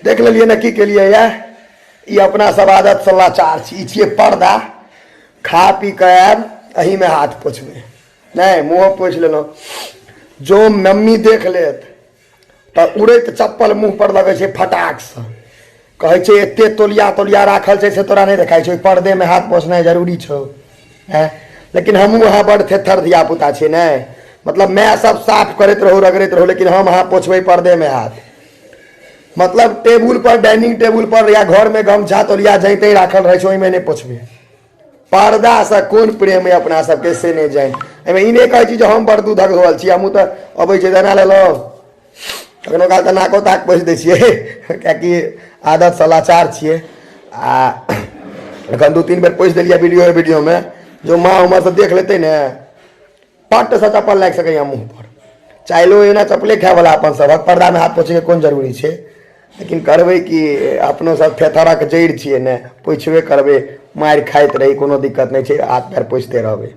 देख लेलियै ने की केलियै ये। ई अपना सब आदतसँ लाचार छी। ई छियै पर्दा, खा पी कऽ आयब एहिमे हाथ पोछबै, नहि मुँहो पोछि लेलहुँ। जो मम्मी देख लेत तऽ उड़ैत चप्पल मुँह पर लगै छै फटाकसँ, कहै छै एते तोलिया तोलिया राखल छै से तोरा नहि देखाइ छै, ओहि पर्देमे हाथ पोछनाइ जरूरी छौ। हैं, लेकिन हमहूँ अहाँ बड़ थेथर धियापुता छियै ने, मतलब माय सब साफ करैत रहू रगड़ैत रहू, लेकिन हम अहाँ पोछबै पर्देमे हाथ। मतलब टेबुल पर, डाइनिंग टेबुल पर या घरमे गमछा तोलिया जैते राखल रहै छै ओहिमे नहि पोछबै। पर्दासँ कोन प्रेम अइ अपना सबके से नहि जानि। एहिमे ई नहि कहै छी जे हम बड़ दूधक धोअल छी, हमहूँ तऽ अबै छै तऽ एना लेलहुँ, कखनो काल तऽ नाको ताक पोछि दै छियै, किएकि आदतसँ लाचार छियै। आ एखन 2-3 बेर पोछि देलियै वीडियो वीडियोमे, जो माँ उम्हरसँ देख लेतै ने पटसँ चप्पल लागि सकैए मुँह पर। चाइलो एना चप्पले खायवला अपन सभक, पर्दामे हाथ पोछैके कोन जरूरी छै। लेकिन करबै कि अपनो सब थेथरक जड़ि छियै ने, पोछबे करबै, मारि खाइत रही कोनो दिक्कत नहि छै, हाथ पैर पोछिते रहबै।